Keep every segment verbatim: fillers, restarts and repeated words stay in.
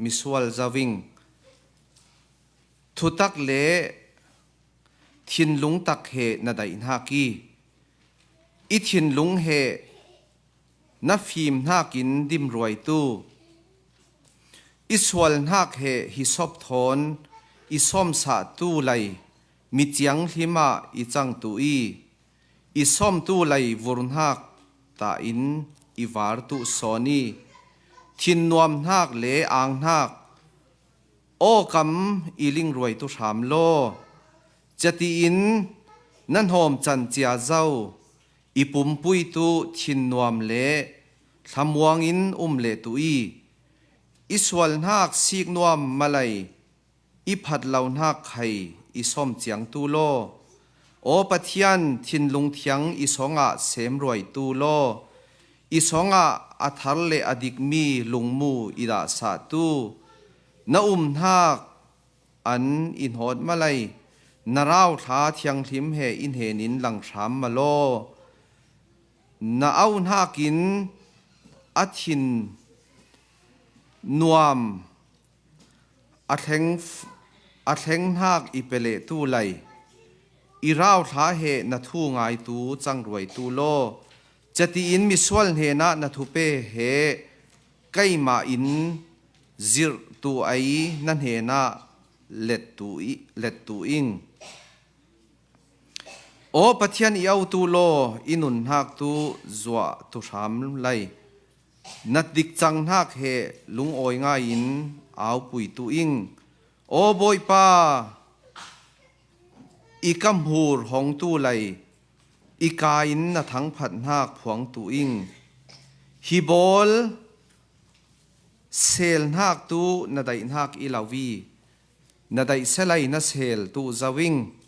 misual zo ing. Thutak le thinlung tak he na daih hnak i, i thinlung he na fim hnakin dimruaitu, i sual hnak he hi sop thawn i sawmsahtu lei mi ciang hlim ah i cangtu i, i sawmtu lei vur hnak ta in i vartu sawn i, thinnuam hnak le ang hnak, aw kam i lingruaitu hram law, catiin na hnawm can cia zo, i pumpuitu thinnuam le thlamuang in um lehtu i, i sual hnak sik nuam malei, i phat lo hnak khai i sawm ciangtu law, aw Pathian, thinlung thiang i sawngah semruaitu law, i sawngah a thar le a dikmi lungmu i dahsahtu, na um hnak an i hnawt malei, na rauthla thianghlim he i hnenin lang hram malaw, na au hnakin a thin nuam a thleng, a thleng hnak i pe lehtu lei, i rauthla he na thu ngaitu cangruaitu law, catiin misual hnenah na thupe he keimah in zirhtu ei na hnenah lettu i, lettu ing. Aw Pathian, i autu law, i nun hnak tu zuahtu hram lei, na dikcang hnak he lungawi ngaiin aupui tu ing. Aw Bawipa, i kamhur hongtu lei, i ka in na thangphat hnak phuangtu ing. Hi bawl sel hnak tu na daih hnak i lo i, na daih selai na sel tu zo ing.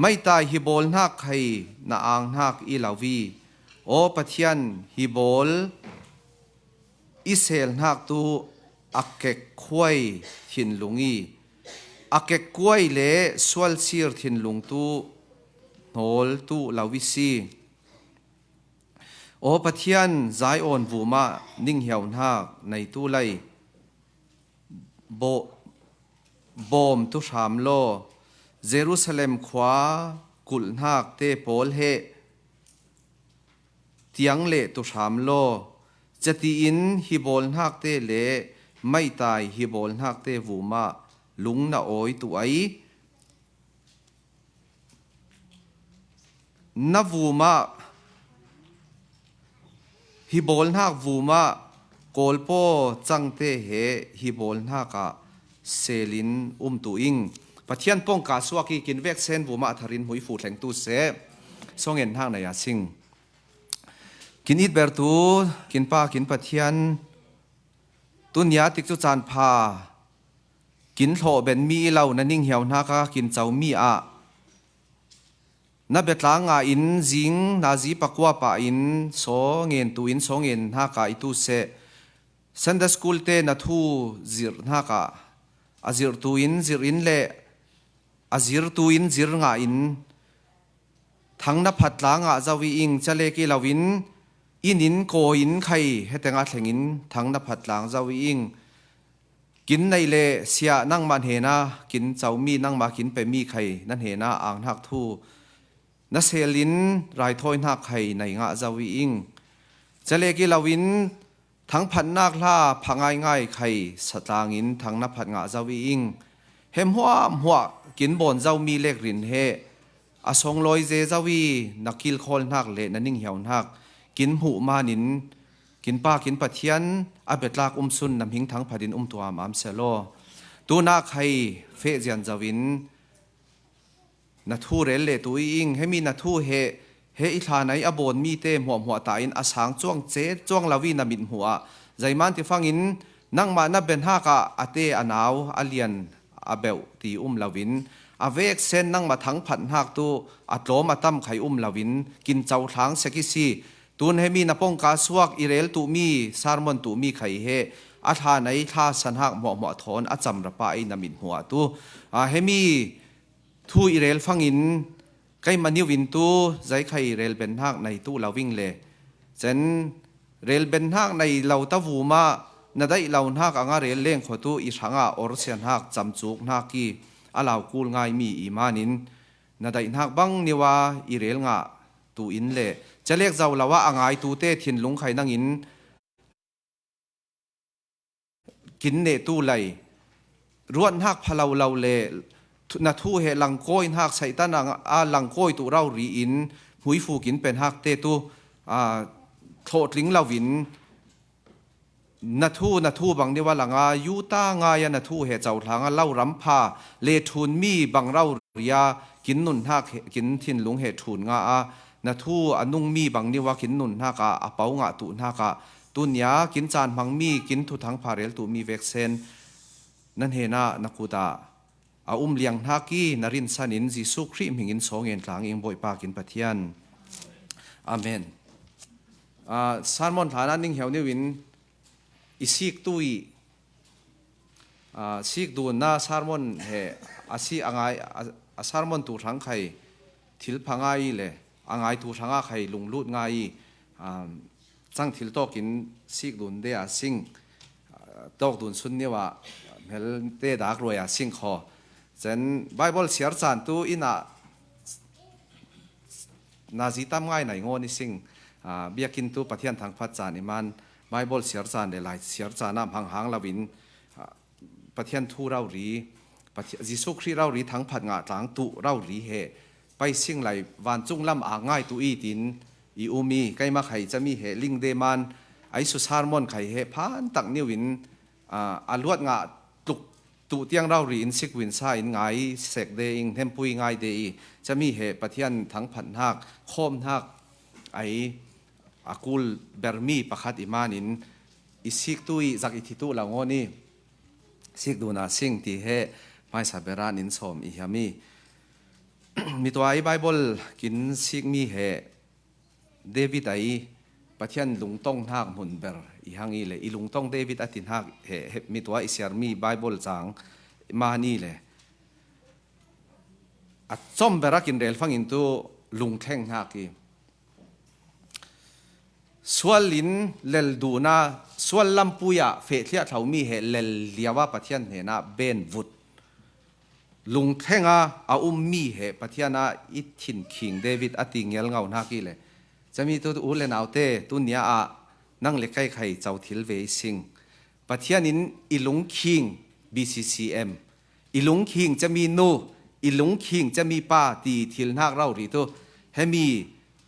Maitai hi bawl hnak khai na ang hnak i lo i, aw Pathian, hi bawl i sel hnak tu a kekhuai thinlung i, a kekkuai le sualsir thinlung tu hnawl tu lo i si. Aw Pathian, Zion vumah ninghiau hnak neitu lei, bo-, bawmtu hram law, Jerusalem khua kulh hnak te pawl he tiang lehtu hram law, catiin hi bawl hnak te le maitai hi bawl hnak te vumah lung na awi tu ei. Na vumah, hi bawl hnak vumah kawlpaw cangte he hi bawl hnakah selin umtu ing. Pathian pawngka suak i kin veksen vumah tharin hmuifu thlengtu seh. Songen hnak na ya sing. Kin itbertu, kin pa, kin Pathian, tunia tikcu caan pha kin hlawh benmi i lo na ninghiau hnaka kin comi ah na biatlang ah in zing nazi pakua pah in saw ngen tu in saw ngen hnaka i tu seh. Sunday school te na thu zirh hnaka a zirhtu in zirh in le a zirtu in zir ngah in thang na phat tla ngah zo i ing. Calek i lo in inn in kawi in khai hetengah thleng in thang na phat tlang zo i ing. Kin neih le siah nangmah hnena kin comi, nangmah kin pemi khai na hnena ang hnak thu na sel in raithawi hnak khai nei ngah zo i ing. Calek i lo in thangphatnak hla pha ngaingai khai satlang in thang na phat ngah zo i ing. Hem hmuahhmuah kin bawn zomi lekrin he a songlawi ze zo i na kilkhawl hnak le na ninghiau hnak kin hmuh manin kin pa kin Pathian a biatlak umsun na hming thangphat in um tuam am selaw. Tuna khai feh zian zo in na thu rel le tu i ing. Hemi na thu he, he i thla nei a bawn mi te hmuahhmuah ta in a sang cuang ce cuang lo i na mit hmuh ah, zeiman ti fangin nangmah na bia hnak ah a te a nau a lian a beuh ti um lo in a veksen nangmah thangphat hnak tu a tlawm a tam khai um lo in kin cothlang sek i si. Tun hemi na pawngka suak i rel tuhmi, sermon tuhmi khai he a thla nei thla sa hnak hmuahhmuah thawn a cam ra pah i na mit hmuh ah tu, a, hemi thu i rel fangin keimah niu in tu zei khai rel ben hnak nei tu lo ing le. Cen rel ben hnak nei lo ta vumah na daih lo hnak anga rel leng kho tu i hranga orsia hnak camcuk hnak i a lau kul ngai mi i manin na daih hnak bang niua i rel ngah tu in le calek zo lo ah a ngai tu te thinlung khai nangin kin neh tu lai ruat hnak pha lo lo le thu- na thu he langkawi hnak Satan a langkawi tu rau ri in hmuifu kin pe hnak te tu a thlawhtling lo in na thu na thu bang niua langa yuta ngai a na thu he cohlang a lo ram pha le thun mi bang rau ri a kin nun hnak he kin thinlung he thun nga a na thu a nung mi bang niua kin nun hnak a a pau ngah tu hnak a tunia kin caan hmang mi kin thuthang pha rel tu mi veksen na hnena na kut ah a um liang hnak i na rinsan in Jesuh Khrih hmingin sawngen tlang ing Bawipa kin Pathian. Amen. Ah, sermon hlan ah ning hiau niu in i sik tu i ah, sik dun na sermon he a si a ngai a, a sermon tu hrang khai thil pha ngai le a ngai tu hranga khai lunglut ngai i, um, cang thil tawkin sik dun de a sing, ah, tawk dun sun niua hmel te dak ruai a sing kho. Cen Bible siar caan tu ina nazi tam ngai nai ngawn i sing, ah, biakin tu Pathian thangphat caan i man Bible siar caan le lai siar caan ah hmanghang lo in, ah, Pathian thu rau ri, Pathian, Jesuh Khrih rau ri thangphat ngah tlang tu rau ri he pai sing lai vancung lam a ngai tu i tin i um i keima khai cami he ling de man ai su sermon khai he phan tak niu in, ah, a luat ngah tluk tu tiang rau ri in sik win sa in ngai sek de ing hempui ngai de i cami he Pathian thangphat hnak khawm hnak ai a kul ber mi pakhat i manin i sik tu i zak i thi tu lo ngawn i sik dun a sing ti he hmaisa beran in sawm i hiam i mi tua i Bible kin sik mi he David a i Pathian lungtong hnak hmun ber i hang i le i lungtong David a ti hnak he, he mi tua i siar mi Bible cang man i le a com ber a kin rel fangin tu lungthleng hnak i sual in lel duna sual lampui ah feh thliah thlo mi he lel liau a Pathian hnenah ben vut lungthleng a a um mi he Pathian a i thin khing David a ti ngial ngau hnak i le cami tu u le naute tunia ah nang le kai khai co thil ve i sing Pathian in i lungkhing B C C M i lungkhing cami nu i lungkhing cami pa ti thil hnak rau ri tu hemi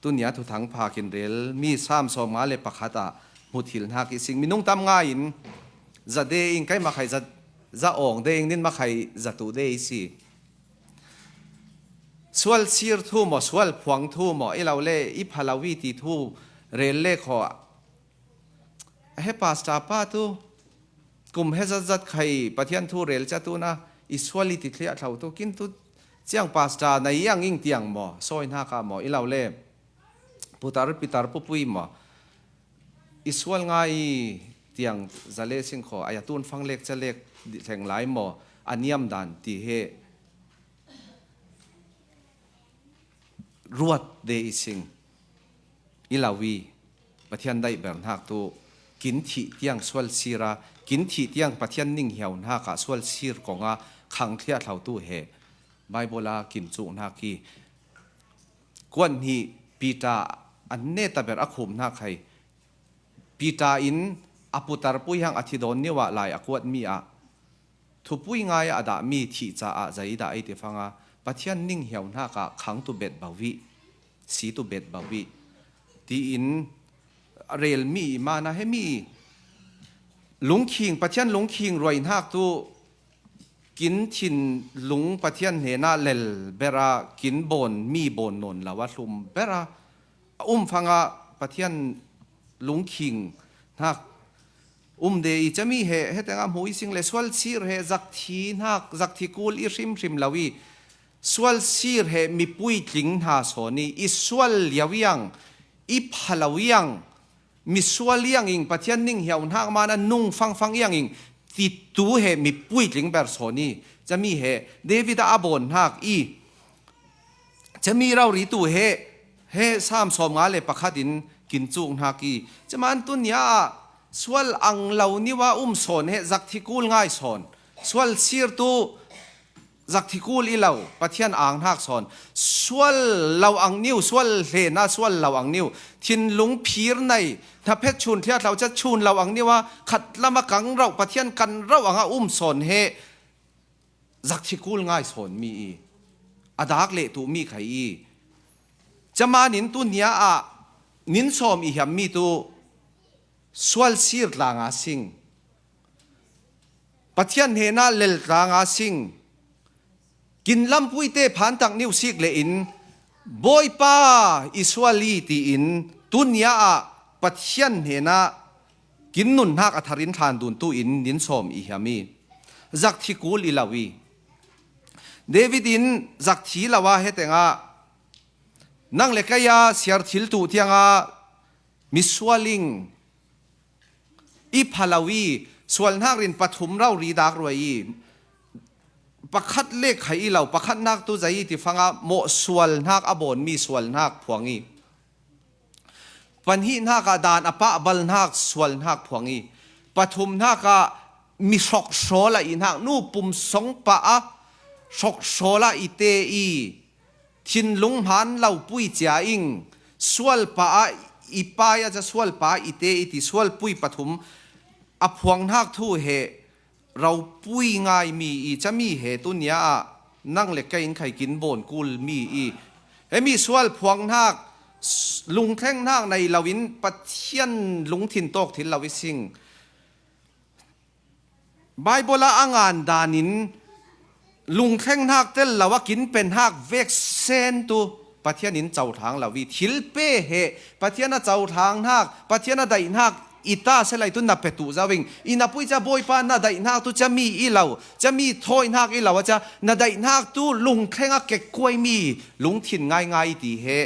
tunia thuthang pha kin rel mi sam sawm nga le pakhat ah hmu thil hnak i sing minung tam ngai in za de ing keima khai za za awng de ing nin ma khai za tu de i si. Sual sir thu maw sual phuang thu maw i lo le i pha lo i ti thu rel le khaw a he pastor pa tu kum he zat zat khai Pathian thu rel cia tu na i sual i ti thliah thlo tu kin tu ciang pastor na i ang ing tiang maw sawi hnak ah maw i lo le putar pitar pupui maw i sual ngai tiang za le sing khaw ai a tun fang lek ca lek thleng lai maw a niam dan ti he ruat de i sing i lo i Pathian daih ber hnak tu kin thih tiang sual sir a kin thih tiang Pathian ning hiau hnak ah sual sir kong a khang thliah thlo tu he Bible a kin cuk hnak i kuat hnih Peter an neta ber a khum hnak hai Peter in a putar pui hang a thi dawn niua lai a kuat mi ah thupui ngai a dah mi thih caah zei dah ei ti fanga Pathian ning hiau hnak ah khang tu bet bau i si tu bet bau i tiin a rel mi i mana he mi lungkhing Pathian lungkhing ruai hnak tu kin thin lung Pathian hnenah lel bera kin bawn mi bawn nawn lo a hlum bera a um fanga Pathian lungkhing hnak um de i cami he hetengah hmu i sing le sual sir he zakthi hnak zakthi kul i hrimhrim lo i sual sir he mipui tling hna sawn i i sual liau iang i pha lo iang misual iang ing Pathian ning hiau hnak man a nung fangfang iang ing titu he mipui tling ber sawn i cami he David a a bawn hnak i cami rau ri tu he he sam sawm nga le pakhat in kin cuk hnak i caman tunia ah Sual ang lo niu a um sawn he zakthi kul ngai sawn. Sual sir tu zakthi kul i lo, Pathian ang hnak sawn. Sual lo ang niu, sual hlen a sual lo ang niu, thinlung phir nei, hnaphet chun thliat lo ca chun lo ang niu a khat lam a kang rauh, Pathian kan rauh ang a um sawn he zakthi kul ngai sawn mi i, a dak leh tu mi khai i. Camanin tu nia ah nin sawm i hiam mi tu sual sir tlang a sing, Pathian hnenah lel tlang a sing, kin lampui te phan tak niu sik le in, Bawipa, i sual i, tiin tu nia ah Pathian hnenah kin nun hnak a thar in thlan dun tu in nin sawm i hiam i, zakthi kul i lo i. David in zakthi lo a, heteng ah nang le kei a siar thil tu tiang a misual ing, i pha lo i, sual hnak rin pathum rau ri dak ruai i, pakhat lek khai i lo, pakhat hnak tu zei i ti fang a mawh sual hnak a bawn mi sual hnak phuang i, panhih hnak ah dan a pah bal hnak sual hnak phuang i, pathum hnak ah mi hrawksawl a i hnak, nu pum song pah a hrawksawl a i te i, thinlung hmaan lo pui cia ing, sual pah a i pai a ca sual pah a i te i ti sual pui pathum a phuang hnak thu he ropui ngai mi i, cami he tu nia ah nang le kei in khai kin bawn kul mi i, he mi sual phuang hnak, s-, lungthleng hnak nei lo in Pathian lungthin tawk thil lo i sing. Baibal ah a ngan dan in lungthleng hnak tel lo a kin pen hnak vek sen tu Pathian in cothlang lo i, thil pe he Pathian a cothlang hnak, Pathian a daih hnak i ta se lai tu na pe tu zau ing. I na pui ca Bawipa na daih hnak tu cami i lo, cami thawi hnak i lo a ca na daih hnak tu lungthleng a kekkuai mi lungthin ngaingai i ti he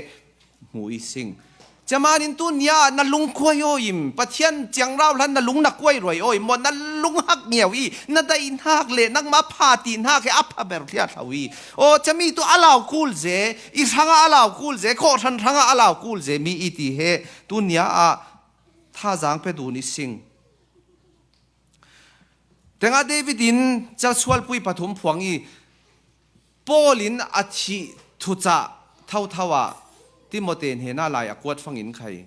hmu i sing. Camanin tu nia na lungkuai aw im, Pathian ciangrau hlan na lung na kuai ruai aw im maw, na lung hak ngiau i, na daih hnak le nangma pha ti hnak he a pha ber thliat hlo i. Aw, cami tu a lau kul ze, i hrang ah a lau kul ze, kawhhran hrang ah a lau kul ze mi i ti he tu nia ah thazang pe dun i sing. Tengah David in ca sualpui pathum phuang i, Paul in a thih thucah thotho ah Timote hnenah lai a kuat fangin khai.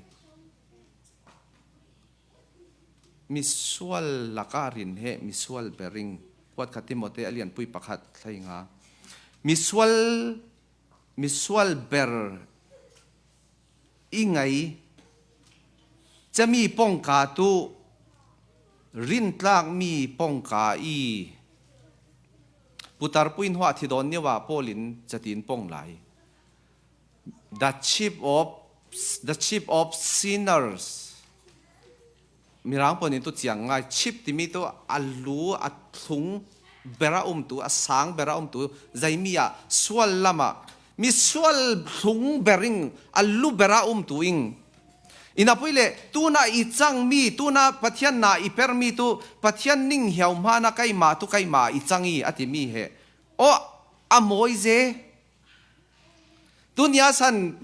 Misual lakah rin he misual bering. Kuat khat Timote a lianpui pakhat thlai nga. Misual, misual ber i ngei, cami pongka tu rintlakmi pongka i, putarpui in huah thidawn niuah Paul in catin pong lai. The chief of, the chief of sinners. Mirang pawh nih tu ciang ngai, chip timi tu a lu a thlung ber a um tu, a sang ber a um tu, zaimi ah sual lamah misual thlung ber ing, a lu ber a um tu ing. Ina pui le, tuna i cangmi, tuna Pathian na i permi tu, Pathian ning hiau hmana keimah tu keimah i cang i a timi he. Aw, a mawi ze. Tunia san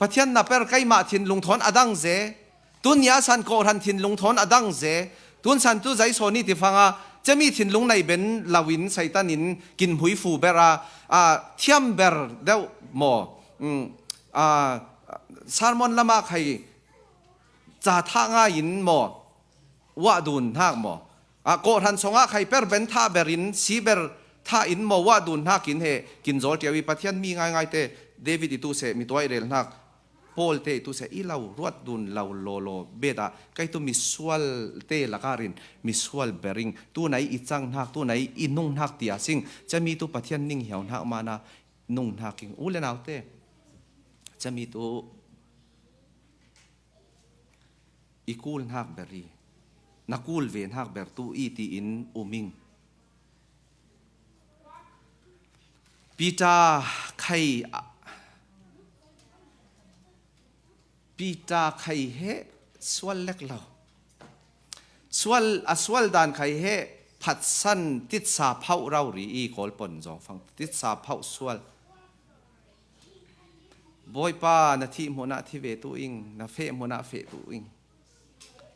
Pathian na per keimah thinlung thawn a dang ze, tunia san kawhhran thinlung thawn a dang ze, tun san tu zei sawn i ti fanga, cemi thinlung nei ben lo in Satan in kin hmuifu ber a, a, thiam ber deuh maw? Mm, a, sermon lamah khai ca thah ngai in maw? Uah dun hnak maw? A, kawhhran songah khai per ben thah ber in, si ber thah in maw, uah dun hnak in he kin zawl ṭiau i Pathian mi ngaingai te, David i tu seh, mi tuai rel hnak, Paul te i tu seh, i lo ruat dun lo lawlaw bet ah, kei tu misual te lakah rin, misual bering, tunai i cang hnak, tunai i nung hnak tia sing, cami tu Pathian ning hiau hnak mana nung hnak ing u le nau te. Cami tu i kul hnak ber i, na kul ve hnak ber tu i tiin um ing. Peter khai, Peter khai he sual lek lo. Sual, a sual dan khai he phatsan titsa phauh rau ri i Kawl pon zong fang titsa phauh sual. Bawipa, na thih hmunah thi ve tu ing, na feh hmunah feh tu ing.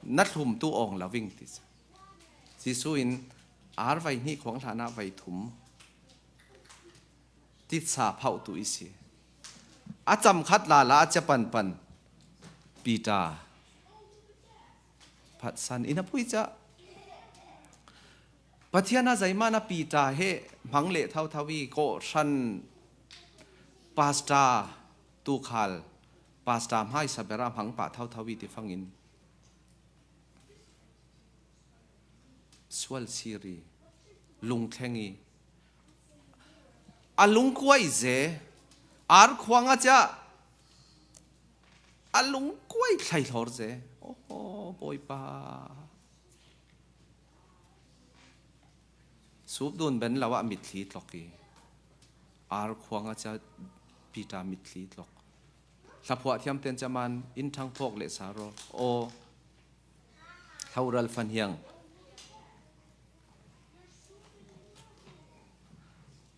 na thlumtu awng lo ving ti. Jesu in ar vai hnih khuang hlanah vai thum titsa phauhtu i si. A cam khat lala a cia panpan Peter phatsan in a pui ca. Pathian a zeimana Peter he hmang leh thotho i kawhhran pastor tukhal pastor hmaisa bera hmang pah thotho i ti fangin sual siri lungthleng i a lungkuai ze ar khuang a cia a lungkuai thlaihlawr ze. Oho, Bawipa. Sup dun ben lo ah mitthli tlok i ar khuang a cia Peter mitthli tlok. Thlaphuah thiam ten caman in thang phawk leh sa raw. Aw, hloral fan hiang.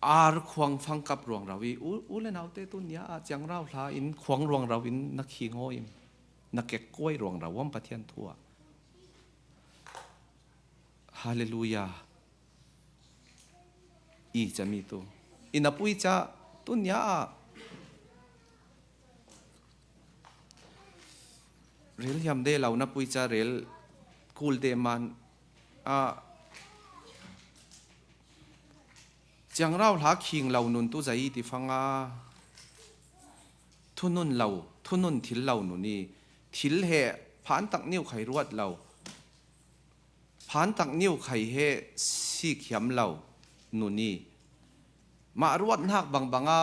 Ar khuang fangkap ruang rau i u, u le naute tu nia ah ciangrau hla in khuang ruang rau in na khi ngaw im, na kekkuai ruang rau om Pathian thu ah. Halleluia. I cami tu. I na pui ca tu nia ah rel hiam de lo na pui ca rel kul de man a ciangrau hla khing lo nun tu zai ti fanga thunun lo, thunun thil lo nun i thil he phan tak niu khai ruat lo. Phan tak niu khai he sik hiam lo nun i mah ruat hnak bangbang a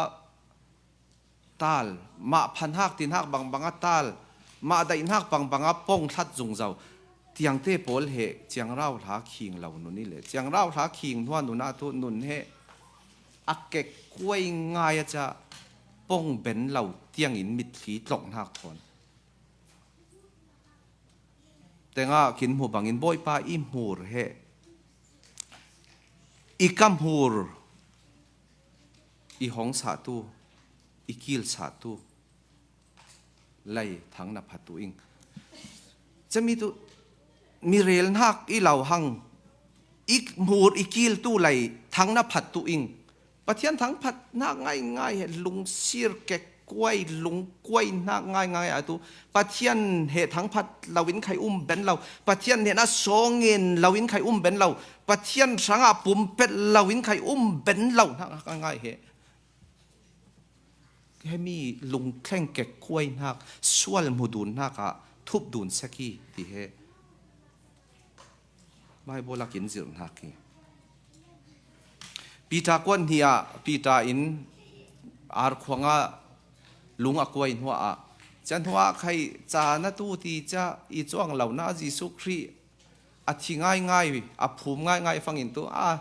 tal, mah phan hak tin hak bangbang a tal, mah daih hnak bangbang a pong thlat zungzau. Tiangte pawl he ciangrau hla khing lo nun i le ciangrau hla khing hnuah nun a tu nun he a kekkuai ngai a ca pong ben lo tiangin mitthli tlok hnak thawn. Tengah kin hmu bangin Bawipa i hmur he i ka hmur i hong sah tu i kil sah tu lai thang na phat tu ing. Cami tu mi rel hnak i lo hang i hmur i kil tu lai thang na phat tu ing. Pathian thangphat hnak ngaingai he lungsir kekkuai lungkuai hnak ngaingai a tu Pathian he thangphat lo in khai um ben lo. Pathian he na sawngin lo in khai um ben lo. Pathian hrangah pumpet lo in khai um ben lo hnak ngaingai he. Hemi lungthleng kekkuai hnak sual hmu dun hnak ah thup dun sek hi ti he. Baibal ah kin zirh hnak hi. Peter kuan hnih ah Peter in ar khuangah lung a kuai hnuah ah, cia hnuah khai ca na tu ti cia i cuang lo na Jesuh Khrih a thi ngaingai, a phum ngaingai fangin tu a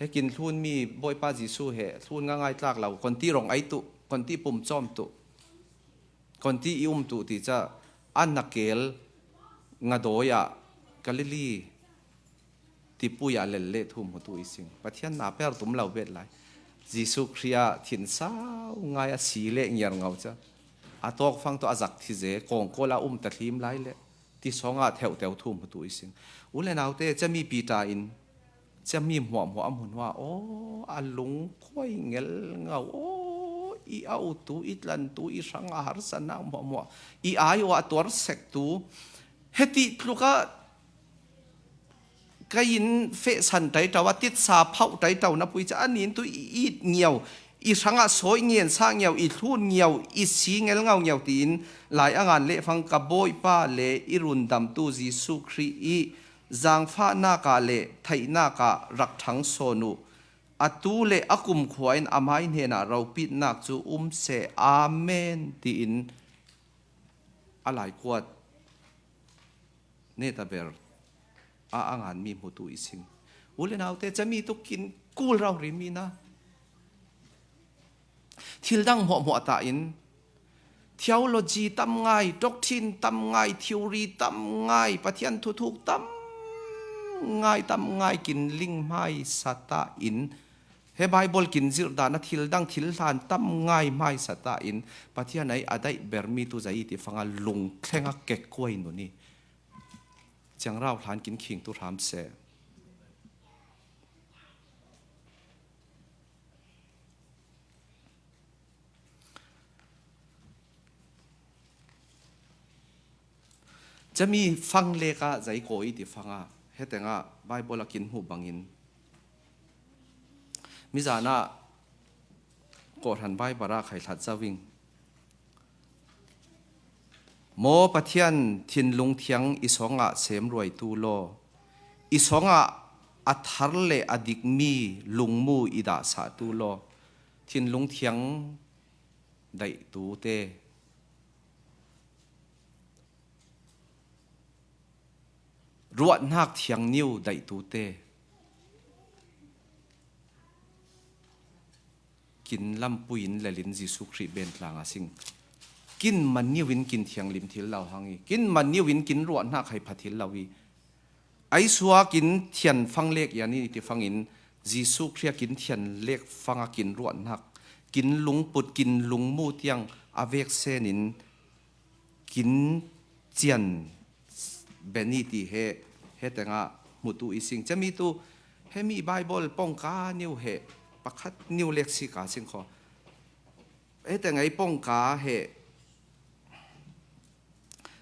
he kin thlun mi Bawipa Jesuh he thlun ngaingai tlak lo, konti rong ai tu, konti pum cawm tu, konti i um tu ti cia an na kel nga dawi ah Galilee tipui ah lel le thu hmu tu i sing. Pathian na per tum lo bet lai. Jesuh Khrih ah thinsau ngai a si le ngiar ngau cia a tawk fang tu a zak thi ze kawngkawl a um ta thlim lai le ti sawngah theuhteu thu hmu tu i sing. U le naute, cami Peter in cami hmuahhmuah a hmu hnuah aw a lungkuai ngel ngau aw i autu i tlantu i hrang a harsa nak hmuahhmuah i ai aw a tuar sek tu heti tluk ah ka in fehsan taitau a titsa phauh taitau na pui ca a nin tu i it ngiau i hrangah sawi ngen sa ngiau i thlun ngiau i si ngel ngau ngiau tiin lai a ngan lehfang ka Bawipa le i rundamtu Jesuh Khrih i zangfahnak ah le theihnak ah rak ṭhang sawn uh. Atu le a kumkhua in amai hnenah ropitnak cu um seh. Amen tiin a lai kuat neta ber a a nganmi hmutu i sing. U le naute, cami tuk kin kul rau rimi na. Thil dang hmuahhmuah ta in, theology tam ngai, doctrine tam ngai, theory tam ngai, Pathian thuthuk tam ngai, tam ngai kin ling hmaisa ta in, he Bible kin zirh dan a thil dang thil hlan tam ngai hmaisa ta in, Pathian ai a daih bermi tu zai ti fanga lungthleng a kekkuai nun i Ciangrau hlan kin khing tu hram seh. Cami fang leka zai ko i ti fanga, hetengah Bible a kin hmuh bangin, mizanah kawhhran Bible ah khai hlat zo ing. Maw Pathian, thinlung thiang i songah semruaitu law, i songah a thar le a dikmi lungmu i dahsahtu law, thinlung thiang daihtute, ruahnak thiang niu daihtute kin lampui in lelin Jesuh Khrih ben tlanga sing. Kin man niu in kin thianglim thil lo hang i, kin man niu in kin ruahnak hai pha thil lo i, aisua kin thian fang lek ian i ti fangin, Jesuh Khrih a kin thian lek fanga kin ruahnak, kin lungput, kin lungmu tiang a veksenin kin cian ben i ti he, hetengah hmutu i sing. Cami tu, hemi Bible pongka niu he, pakhat niu leksi ka sing kho. Hetengah i pongka he,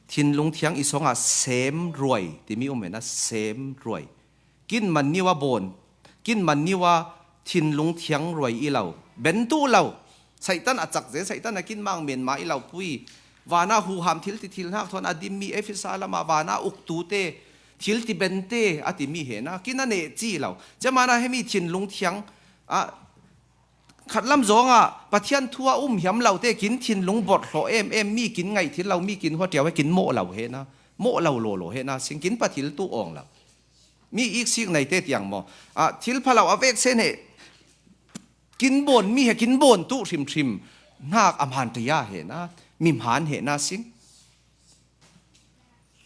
thinlung thiang i songah semruai timi um hena, semruai. Kin man niu a bawn, kin man niu a thinlung thiang ruai i lo, bentu lo. Satan a cakze, Satan a kin mang menma i lo pui. Vana huham thil ti thil hnak thawn a dimmi Efesa lama vana uktute, thil ti bente a timi hena, kin a neh ci lo. Cemana hemi thinlung thiang a, khatlam zongah Pathian thu a um hiam lote kin thinlung borhhlawh em em, mi kin ngaih thil lo, mi kin huatia he kin mawh lo hena, mawh lo lawlaw hena sing, kin pa thil tu awng lo. Mi iksik naite tiang maw? Ah, thil pha lo a veksen he kin bawn mi he kin bawn tu hrimhrim hnak a man tia hena, mi man hena sing.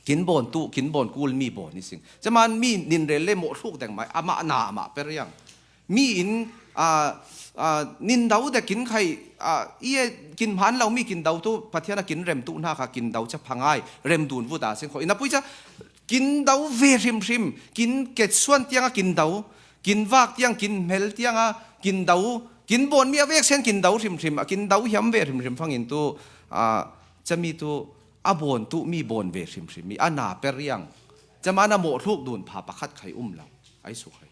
Kin bawn tu, kin bawn kul mi bawn i sing. Caman mi nin rel le mawh hluk deng mai, amah na, amah periang. Mi in, ah, ah, nin do de kin khai, ah, i e kin man lo mi kin do tu, Pathian a kin rem tu hna kha kin do ca phangai, rem dun vu ta sing kho. Ina pui ca, kin do ve hrimhrim, kin ke suan tiang a kin do, kin vak tiang, kin hmel tiang a kin do, kin bawn mi a veksen kin do hrimhrim, a kin do hiam ve hrimhrim fangin tu, ah, cami tu, a bawn tu mi bawn ve hrimhrim mi, a na periang. Cama na mawh hluk dun pha pakhat khai um lo. Ai su khai.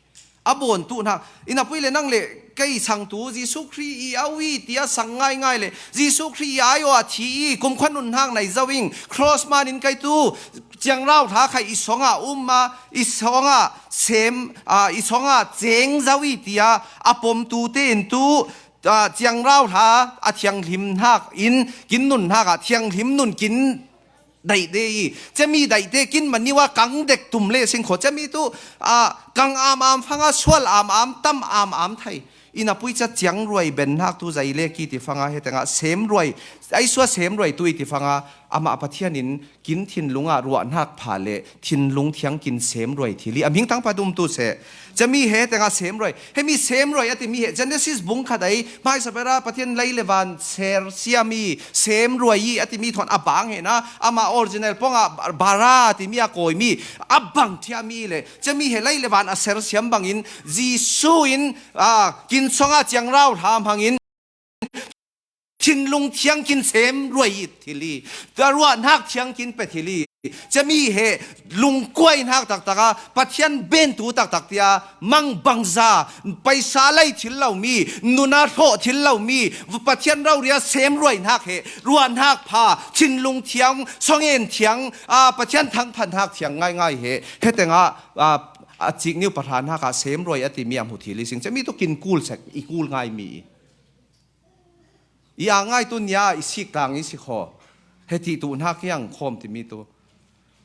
A bawn tu hna, ina pui le nang le kei sang tu, Jesuh Khrih i au i tia sang ngaingai le, Jesuh Khrih i ai aw a thi i, kumkhua nun hnak nai zo ing, cross man in kei tu, ciangrau hla khai i songah um a, i songah sem, ah, i songah ceng zo i tia, a pom tu te in tu, ah, ciangrau hla a thianghlim hnak in, kin nun hnak ah thianghlim nun kin daih de i, cami daih te kin man niwa kang dek tum le sing kho, cami tu, ah, kang am am fanga sual am am tam am am thai. Ina pui ca ciangruai ben hnak tu zai le ki ti fanga he tengah semruai, ai sua semruai tu i ti fanga amah Pathian in kin thinlung ah ruah hnak pha le thinlung thiang kin semruai thil i a ming tangpa dum tu seh. Cami he tengah semruai. Hemi semruai a timi he Genesis bung khat ai, hmaisa bera Pathian lei le van ser siam i, semruai i a timi thawn a bang he na, ama original pongah bara a timi a kawimi, a bang thiami le. Cami he lei le van a ser siam bangin, Jesuh in, ah, kin songa ciangrau hlam hangin, thinlung thiang kin sem ruai i thil i, tua ruahnak thiang kin pe thil i, cami he lungkuai hnak taktak a, Pathian bentu taktak tia, mang bangza, paisa lei thil lo mi, nuna hlawh thil lo mi, Pathian rauria sem ruai hnak he, ruahnak pha, thinlung thiang, songen thiang, a, Pathian thangphan hnak thiang ngaingai he, he tengah, a, a cik niu pahra hnak a sem ruai a timi a hmu thil i sing, cami tu kin kul sek, i kul ngai mi i. I a ngai tu nia i sik tang i si kho. He ti tu hna kiang khawm timi tu.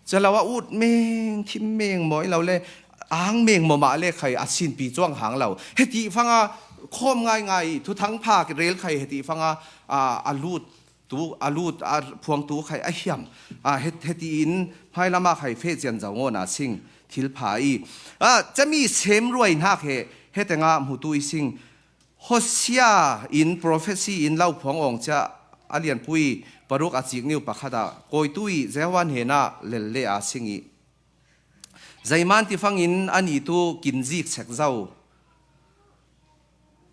Calo a ut meng, thim meng maw i lo le, ang meng maw mah le khai a sinpi cuang hang lo. He ti fanga khawm ngai ngai, thuthang pha rel khai he ti fanga, a, a lut tu, a lut, a phuang tu khai a hiam. A, he, he ti in hmai lama khai feh cian zo ngaw na sing thil pha i. A, cami sem ruai hnak he, he tenga hmu tu i sing. Hosea in prophecy in lo phuang awng cia a lianpui paruk a cik niu pakhat ah kawitu i Zehuan hena lel le a sing i. Zeiman ti fangin a ni tu kin zik sek zo.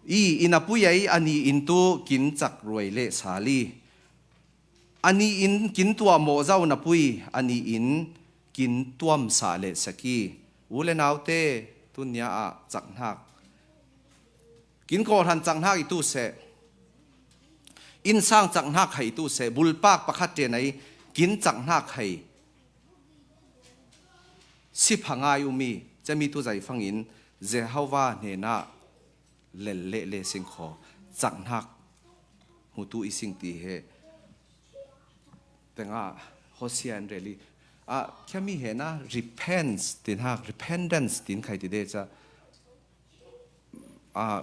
I, i napui ei a ni in tu kin cak ruai le sali. A ni in kin tuah mawh zo napui, a ni in kin tuam sah le seki. U le naute, tunia ah cak hnak. Kin kawhran cak hnak i tu seh. Innsang cak hnak hai i tu seh. Bulpak pakhat ṭen ei kin cak hnak hai. Si pha ngai um i, cami tu zei fangin Jehovah hnenah lel le le sing kho, cak hnak hmutu i sing ti he. Tengah Hosea in rel i, ah, khiami he na repents tin hak, repentance tin khai ti de ca, ah,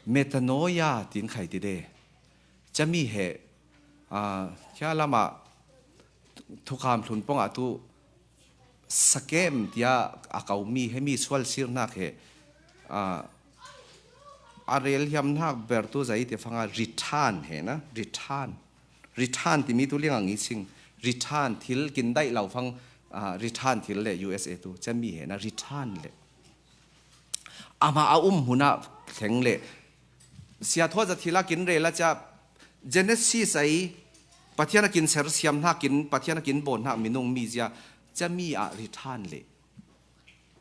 metanoia tin khai ti de. Cami he, ah, khia lama thukham thlun pongah tu sakem tia a kaumi hemi sual sir hnak he, ah, a rel hiam hnak ber tu zei ti fanga return he na, return. Return timi tu liang ang i sing. Return thil kin daih lo fang, ah, return thil le U S A tu cami he na, return le. Amah a um hmunah thleng le. Sia Thua Za thil a kin rel a ca Genesis ei Pathian a kin sersiam hnak kin, Pathian a kin bawn hnak minung mi zia cami ah return le.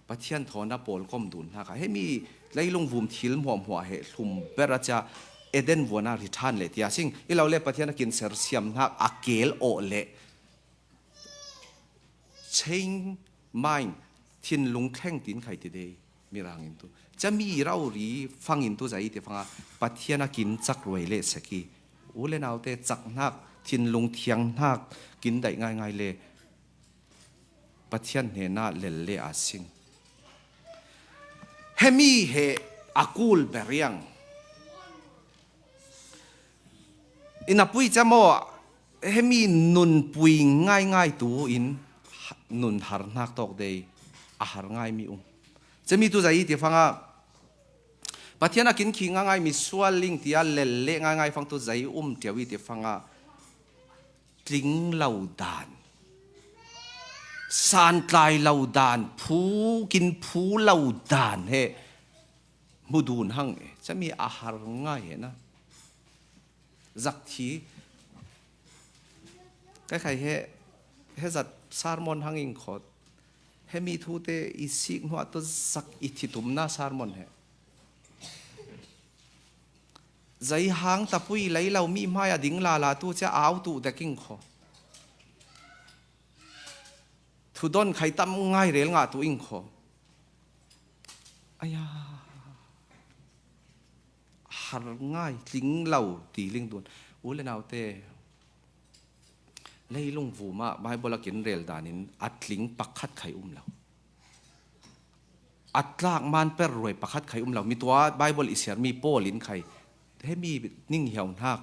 Pathian thawn a pawlkom dun hnak a hemi leilung vum thil hmuahhmuah he hlum ber a ca Eden vuan a return le tia sing. I lo le Pathian a kin sersiam hnak a kel awh le. Change mind, thinlung thleng tin khai ti de, Mirang in tu. Cami rori fangin tu zei ti fanga Pathian a kin cak ruai le seki. U le naute cak hnak, thinlung thiang hnak, kin daih ngaingai le Pathian hnenah lel le a sing. Hemi he a kul beriang. I napui ca maw, hemi nunpui ngaingai tu in nun har hnak tawk dei, a har ngai mi um. Cami tu zei ti fanga Pathian a kin khi ngaingai mi sual ling tia lel le ngaingai fang tu zei um ṭiau i ti fanga tling lo dan, santlai lo dan, phu kin phu lo dan he hmu dun hang e, cami a har ngai he na. Zak thi. Kai khai he, he zat sermon hang ing khawt. He mi thute i sik hnuah tu zak i thi tumna sermon he. Zei hang tapui lei lo mi hmai a ding lala tu cia au tu dek ing kho. Thudon khai tam ngai rel ngah tu ing kho. Aya. Har ngai, tling lo ti ling dun. U le naute, leilung vumah Bible a kin rel danin a tling pakhat khai um lo. A tlak man per ruai pakhat khai um lo. Mi tua Bible i siar mi Paul in khai. He mi ning hiau hnak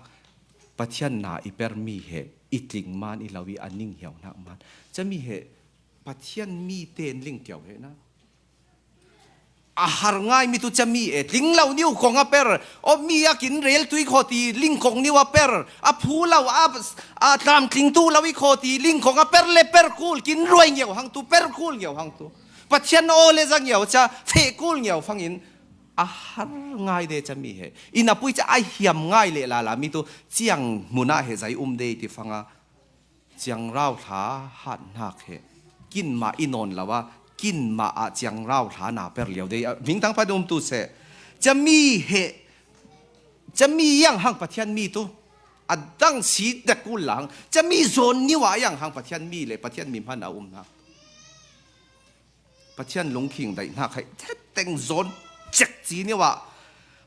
Pathian na i per mi he i tling man i lo i a ning hiau hnak man. Cami he Pathian mi ten ling tiau he na. A har ngai mi tu cami e, tling lo niu kong a per, o mi a kin rel tui kho ti ling kong niu a per, a phu lo, a, a tlam tling tu lo i kho ti ling kong a per le per kul, kin ruai ngiau hang tu, per kul ngiau hang tu. Pathian o le za ngiau ca, feh kul ngiau fangin, a har ngai de cami he. I napui ca a hiam ngai le lala mi tu, ciang hmuna he zai um de ti fanga. Ciangrau hla hat hnak he. Kinmah i nawn lo a, kinmah ah ciangrau hla na per lio dei. Mingtang pa dum tu seh. Cami he, cami yang hang Pathian mi tu. A dang si dek kul lang. Cami zawn niu ah yang hang Pathian mi le Pathian mi hman a um hna. Pathian lungkhing daih hna khai theteng zawn cek ci niu ah,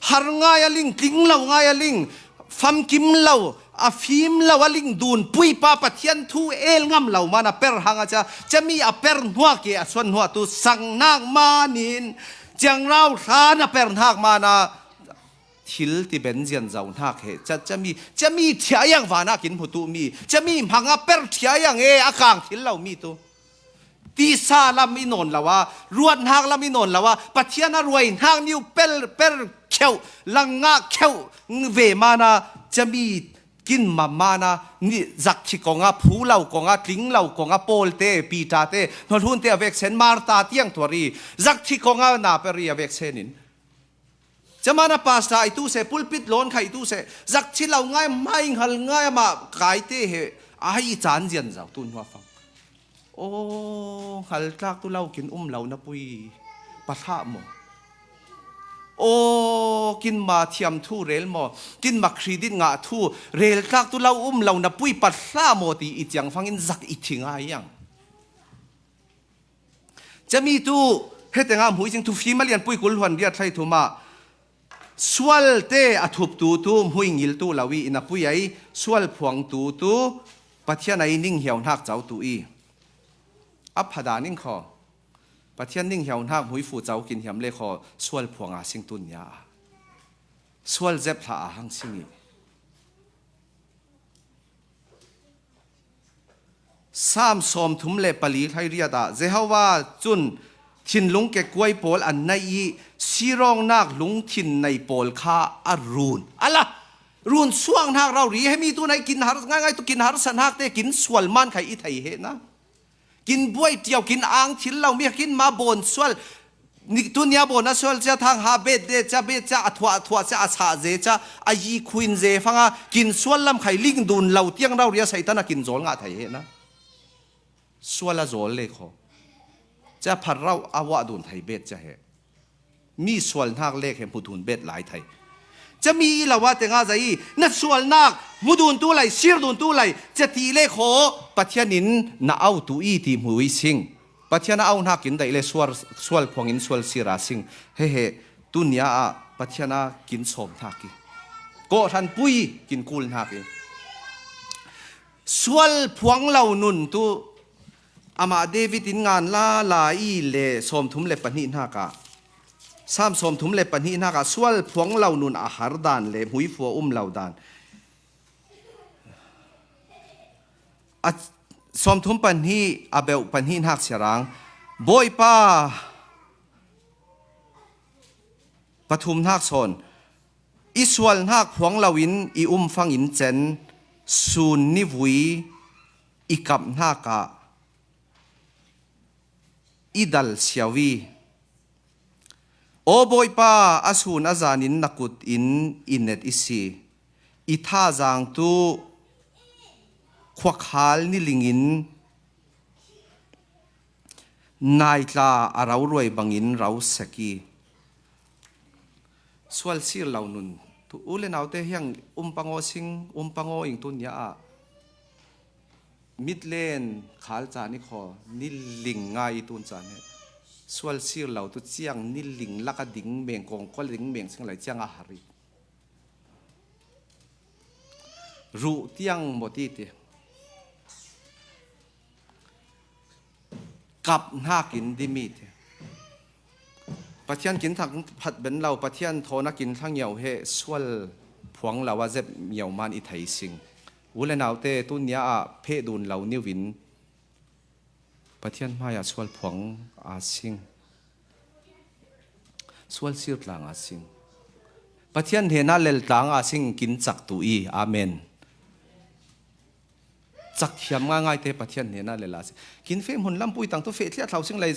har ngai a ling, tling lo ngai a ling, famkim lo, a fim lo a ling dun, puipa Pathian thu el ngam lo man a per hang a ca, cami a per hnuah ke a suan hnuah tu sang nak manin, ciangrau hlan a per hnak man a, thil ti ben zian zo hnak he, ca, cami, cami thiah yang van ah kin hmutu mi, cami hmang a per thiah yang e, a kang thil lo mi tu. Tisa lam i nawn lo a, ruat hnak lam i nawn lo a, Pathian a ruai hnak niu per, per kheuh, lang ngah kheuh ve man a, cami Kin mamana ni zakthi konga, phulau konga, tlinglau konga, Paul te, Peter te, hnolhun te a veksen, Martha tiang tuari, zakthi konga na peri a veksenin. Camana pastor ai tu se, pulpit lon khai tu se, zakthi lau ngai, mai ngal ngai ma kai te he, ai chan zian zau tun hua fang. Aw, ngaltlak tu lau kin um lo na pui, pathla maw? Aw, kin ma thiam thu rel maw? Kin ma credit ngah thu rel tlak tu lau um lo na pui, pathla maw ti i ciang fangin zak i thi ngai ang. Cami tu, hete nga mui sing thu fi malian pui kul huan dia thlai thu ma. Sual te a thup tu tu mui ngil tu lau i, ina pui ai, sual phuang tu tu, Pathian ai ning hiau hnak cau tu i. A phada ning kho. Pathian ning hiau hnak mui fu cau kin hiam le kho, sual phuang a sing tun nia. Sual zep hla a hang sing i. Sam sawm thum le pali hlai riat ah Jehovah cun thinlung kekuai pawl an naih i sirawngnak lungthin nei pawl kha a run. A la run suang hnak rau ri hemi tu nai kin har ngaingai tu kin harsa hnak te kin sual man khai i thei he na. Kin buai tiau, kin ang thil lo mi, kin ma bawn sual. Ni tunia bawn a sual cia thang ha bet de cia bet cia a thuah thuah cia a sah ze cia a yi khuin ze fanga kin sual lam khai ling dun lo tiang rau ria Satan a kin zawl ngah thei he na. Sual a zawl le kho. Cia phar rau a wah dun thei bet cia he. Mi sual hnak lek he hmu dun bet lai thei. Cia mi i lo a tenga zai i na sualnak hmu dun tu lai, sir dun tu lai, cia ti le kho Pathian in na au tu i ti hmu i sing. Pathian a au hnak in daih le sual, sual phuang in sual sir a sing. He he, tunia ah Pathian a kin sawm hnak i. Kawhhran pui kin kul hnak i. Sual phuang lo nun tu amah David in ngan la la i le sawmthum le pahnih hnak ah. Sam sawmthum le pahnih hnak ah sual phuang lo nun a har dan le hmuifua um lo dan. A sawmthum pahnih a beuh pahnih hnak siarang. Bawipa pathum hnak sawn. I sual hnak phuang loin i um fangin cen, sun nivui i kap hnak ah i dal siau i, aw Bawipa, a sun a zanin na kut in i net i si. I thazaang tu khuakhal nilingin naitla a rauruai bangin rau sek i. Sual sir lo nun tu u le naute hiang um pangaw sing, um pangaw ing tun nia ah. Mitlen khal caan i khaw, niling ngai i tun caan he. Sual sir lo tu ciang niling lak a ding meng, kawngkol ding meng sing lai ciang a har i. Ruh tiang maw ti ti. Kap hnakin dimi ti. Pathian kin thak phat ben lo, Pathian thawn a kin thla ngiau he sual phuang lo a zep ngiau man i thei sing. U le naute, tunia ah pheh dun lo niu in Pathian hmai ah sual phuang a sing. Sual sir tlang a sing. Pathian hnenah lel tlang a sing kin cak tu i. Amen. Cak thiam ngaingai te Pathian hnenah lel a sing. Kin feh hmun lam pui tang tu feh thliah thlau sing lai.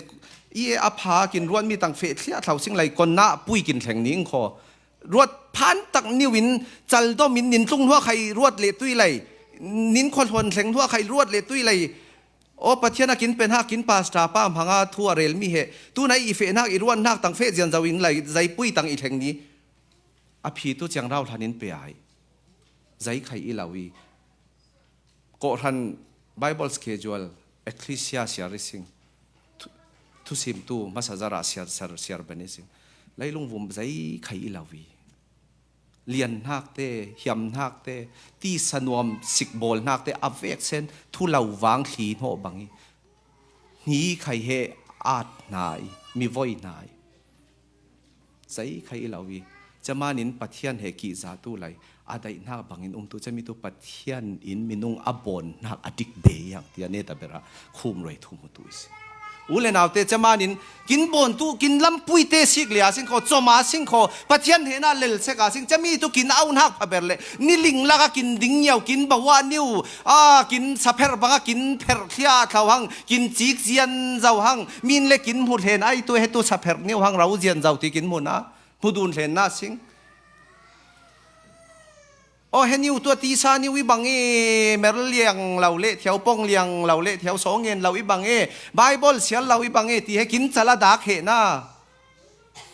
I e a pha kin ruat mi tang feh thliah thlau sing lai. Kon nah pui kin thleng ning kho. Ruat phan tak niu in caldom in nin tlung hnuah khai ruat le tui lai. Nin khualhuan thleng hnuah khai ruat le tui lai. Aw Pathian a kin pe hnak kin pastor pa hmanga thu a rel mi he. Tunai i feh hnak i ruat hnak tang feh zian zo in lai zaipui tang i thleng ni. A phi tu ciang rau hlan in pe ai. Zai khai i lo i. Kawhhran Bible schedule, Ecclesia siar i sing. Thu-, thusim tu hmasa zarah siar, siar, siar ben i sing. Leilung vum zai khai i lo i. Lian hnak te, hiam hnak te, tisa nuam sikbawl hnak te, a vek sen, thu lo vang thli hnawh bang i. Hni khai he at hna i, mi voi hna i. Zai khai i lo i. Camanin Pathian he kihza tu lai, a daih hnak bangin um tu, cami tu Pathian in minung a bawn hnak a dik be i hang tia neta berah khum roi thum tu i si. U le naute, camanin kin bawntu, kin lampuite sik le a sing kho, cawm a sing kho, Pathian hnena lel sek a sing, cami tu kin auhnak phaber le, ni ling laka kin ding ngiau, kin bawah niu, a, kin sapher banga kin pherh thlia thlau hang, kin cik zian zau hang, min le kin hmu hlen ai tu, he tu sapher niu hang rau zian zau ti kin hmun a, hmu dun hlen na sing. Aw, he niu tua tisa niu i bang e, mer liang lo le thiau, pong liang lo le thiau, sawng ngen lo i bang e, Bible sial lo i bang e, ti he kin cal a dak hehna.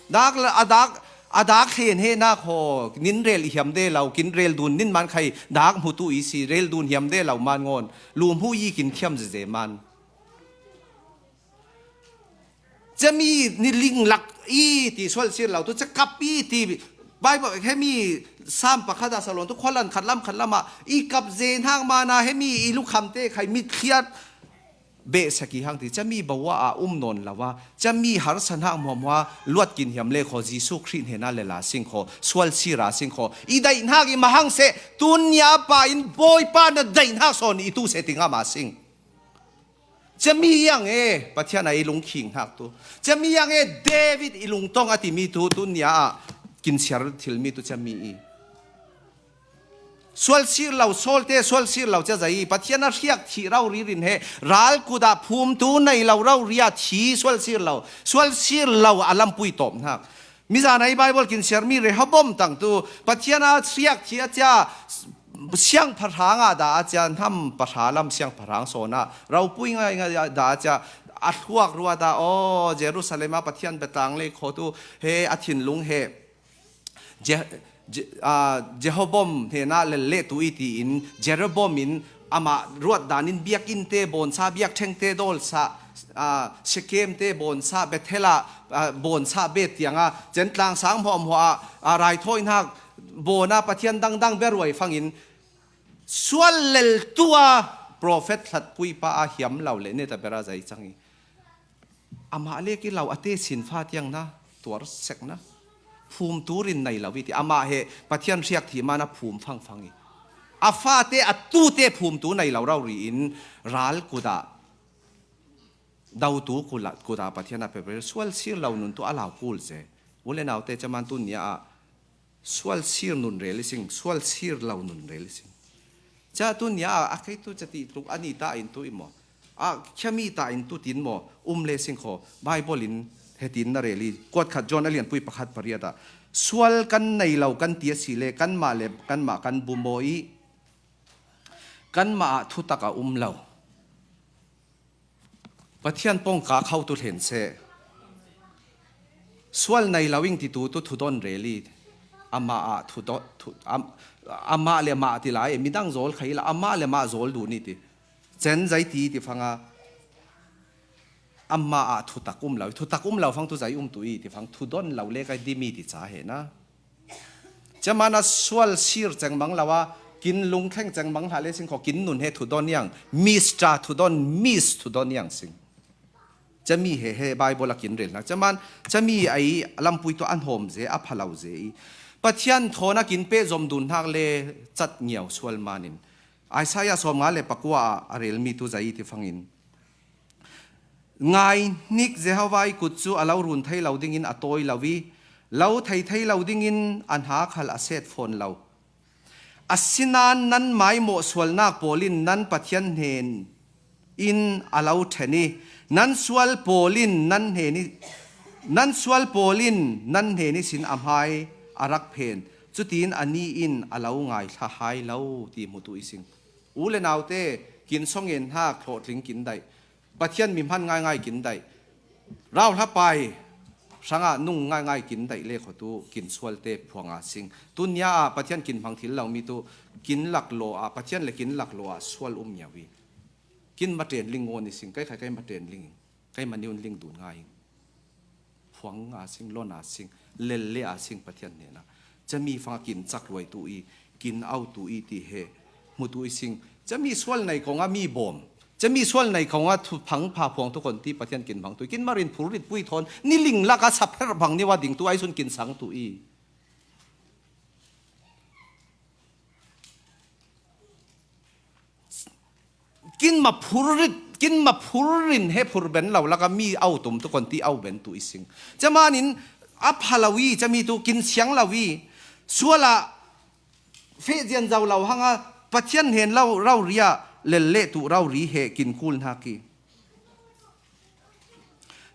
Dak la, a dak, a dak hlen hehna kho, nin rel i hiam de lo, kin rel dun nin man khai, dak hmu tu i si, rel dun hiam de lo man ngawn, lu hmu i kin thiam zeze man. Cami ni ling lak i ti sual sir lo, tu cakap i ti Bible, hemi Sam pakhat a salon tu khualan khat lam khat lama i kap ze hnak mana hemi i lukhamte khai mitthliat behsak i hang ti. Cami bawa a um nawn lo a, cami harsa hnak hmuahhmuah luat kin hiam le kho, Jesuh Khrih hnena le la sing kho, sual sir a sing kho. I daih hnak i mahang seh, tun nia pa in Bawipa na daih hnak sawn i tu seh ti ngam a sing. Cami yang e, Pathian a i lungkhing hnak tu. Cami yang e, David i lungtong a timi tu, tun nia ah kin siar thilmi tu cami i. Sual sir lo, sawlte sual sir lo cia zai i. Pathian a hriak thih rau ririn he, ral kut ah phum tu nei lo rau ria thi sual sir lo. Sual sir lo a lampui tawp hnak. Mizan a i Bible kin siarmi Rehoboam tang tu, Pathian a hriak thih a cia, siangpahrang ah dah a cia, hnam pahra lam siangpahrang sawn ah, ropui ngai ngai ah dah a cia, a thluak ruat ah, aw, Jerusalem a Pathian biatlang le kho tu, he a thinlung he, Je-, Je-, ah, Jehoboam hnena lel le tu i tiin, Jeroboam in amah ruat danin biakinnte bawnsa, biakṭhengte dawlsa, ah, Shekemte bawnsa, Bethel ah, ah, bawnsa bet tianga, Centlang sang hmuahhmuah ah, ah, raithawi hnak bawn a Pathian dangdang biaruai fangin, sual lel tu a profet hlatpui pa a hiam lo le neta bera zai cang i. Amah le ki lo a te sin fa tiang na, tuar sek na. Phum tu rin nei lo i ti. Amah he Pathian hriak thih mana phum fangfang i. A fate, a tute phum tu nei lo rau ri in ral kut ah, dau tu kut ah, kut ah Pathian a pepre sual sir lo nun tu a lau kul ze. U le naute, caman tun nia ah sual sir nun rel i sing, sual sir lo nun rel i sing. Ca tun nia a, a kei tu ca ti tluk a ni ta in tu i maw? A khiami ta in tu tin maw? Um le sing kho, Bible in hetin na rel i, kuat khat John a lianpui pakhat pariat ah, sual kan nei lo kan ti a si le, kanmah le kanmah kan bumaw i, kanmah ah thutak a um lo. Pathian pawngkak ho tu hlen seh. Sual nei lo ing ti tu, tu thudon rel i. Amah ah thudon, thu, am, amah le amah ti lai, midang zawl khai la, amah le amah zawl dun i ti. Cen zai ti ti fanga, amah ah thutak um lo, thutak um lo fang tu zai um tu i ti fang, thudon lo le kai dimi ti ca he na. Caman a sual sir cengmang lo a, kin lungthleng cengmang hlah le sing kho, kin nun he thudon yang, Mister Thudon, Miss Thudon yang sing. Cami he, he Bible a kin rel hnak. Caman, cami a i lampui tu an hawm ze, a phalo ze i. Pathian thawn a kin peh zom dun hnak le cat ngiau sual manin. Isaiah sawmnga le pakua ah a relmi tu zai i ti fangin. Ngai hnik, Jehovah i kut cu a lo run thei lo dingin a tawi lo i, lo thei thei lo dingin a hna khal a set fawn lo. Asinain nan maimawh sualnak pawl in nan Pathian hnen in a lo ṭhen i, nan sual pawl in nan hnen i, nan sual pawl in nan hnen ihsin a hmai a rak phen. Cutin ani in a lo ngaithla hai lo ti hmu tu i sing. U le naute, kin sawng ngen hnak hlawhtling kin daih. Pathian mi hman ngaingai kin daih. Rauhlapai hrangah nung ngaingai kin daih le kho tu kin sualte phuang a sing. Tun nia ah Pathian kin hmang thil lo mi tu kin laklaw ah, Pathian le kin laklaw ah sual um ngiau i. Kin maten ling ngawn i sing, kai khai kai maten ling, kai mani un ling dun ngai. Phuang a sing, lon a sing, lel le a sing Pathian hnenah. Cami fang kin cak luai tu i, kin au tu i ti he hmu tu i sing. Cami sual nei kong a mi bawm. Cami sual nei kong a thu phang pha phuang tu kon ti Pathian kin hmang tu i. Kin marin phur rit pui thawn, ni ling lak a sapher bang niwa ding tu ai sun kin sang tu i. Kin ma phur rit Kin ma phur rin he phur ben lo laka mi au tum tu kon ti au ben tu i sing. Camanin a pha lo i, cami tu kin siang lo i, suala feh zian zau lo hanga Pathian hen lo rau ria lel le tu rau ri he kin kul hna ki.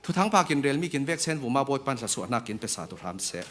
Thuthang pha kin rel mi kin vek sen vuma Bawi pan hla suah hna kin pesa tu hram seh.